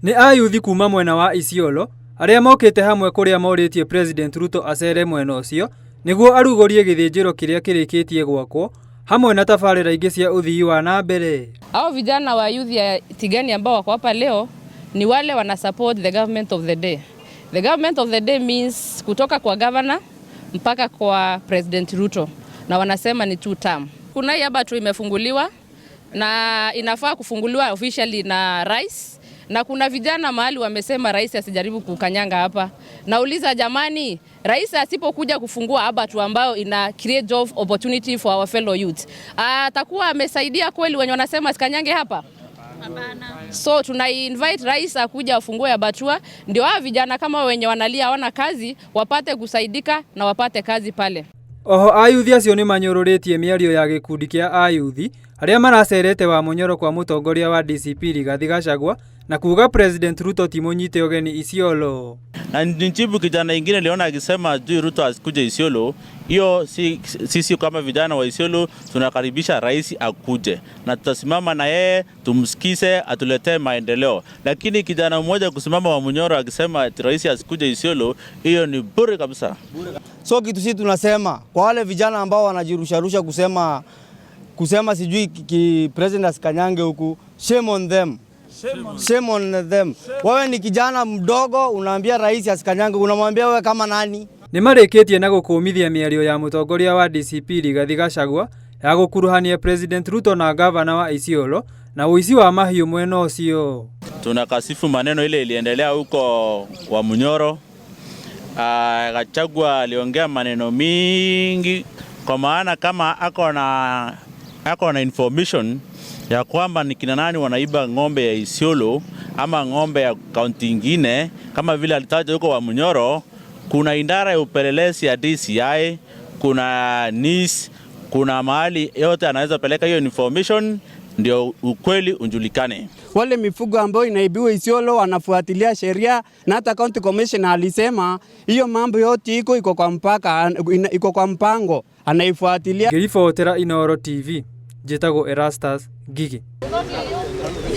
Nĩ ayuthi kuma mwena wa Isiolo arĩa mokĩte hamwe kũrĩa morĩtie President Ruto acere mwena ũcio nĩguo arugũrie gĩthĩnjĩro kĩrĩa kĩrĩkĩtie gwakwo hamwe na tabarĩra ingĩ cia ũthii wa na mbere. Hao vijana wa youth ya Tigania ambao wako hapa leo ni wale wana support the government of the day. The government of the day means kutoka kwa governor mpaka kwa President Ruto, na wanasema ni two term. Kuna hii abattoir imefunguliwa na inafaa kufunguliwa officially na rais, na kuna vijana mahali wamesema rais asijaribu kukanyanga hapa. Nauliza jamani, rais asipokuja kufungua abattoir ambayo ina create job opportunity for our fellow youth, atakuwa amesaidia kweli wenye wanasema asikanyange hapa? So tuna invite rais akuja afungue abattoir, ndio hao vijana kama wenye wanalia hawana kazi wapate kusaidika na wapate kazi pale. Oho ayuthi acio nĩ manyũrũrĩtie mĩario ya gĩkundi kĩa ayuthi arĩa maracerete Wamunyoro kwa mũtongoria wa DCP Rigathi Gachagua na kuga President Ruto ti mũnyite ũgeni Isiolo. Na nijibu kijana ingine niliona akisema juu Ruto asikuje Isiolo. Hiyo si, sisi kama vijana wa Isiolo tunakaribisha rais akuje na tutasimama na yeye tumsikize, atuletee maendeleo. Lakini kijana mmoja kusimama Wamunyoro akisema ati rais asikuje Isiolo, hiyo ni bure kabisa. So kitu sisi tunasema kwa wale vijana ambao wanajirusharusha kusema sijui ki president asikanyange huku, shame on them. Shame on them. Wewe ni kijana mdogo unaambia rais asikanyange, unamwambia wewe kama nani? Nĩ marĩkĩtie na gũkũmithia mĩario ya mũtongoria wa DCP Rigathi Gachagua ya gũkuruhania President Ruto na gavana wa Isiolo na ũici wa mahiũ mwena ũcio. Tunakasifu maneno ile iliendelea huko Wamunyoro. Gachagua aliongea maneno mingi, kwa maana kama ako na information ya kwamba ni kina nani wanaiba ng'ombe ya Isiolo ama ng'ombe ya kaunti ingine, kama vile alitaja huko Wamunyoro, kuna idara ya upelelezi ya DCI, kuna NIS, kuna mahali yote anaweza peleka hiyo information ndio ukweli ujulikane. Wale mifugo ambayo inaibiwa Isiolo wanafuatilia sheria, na hata county commissioner alisema hiyo mambo yote iko kwa mpaka, iko kwa mpango, anaifuatilia. Ngĩribotera Inooro TV, njĩtagwo Erastus Ngigi.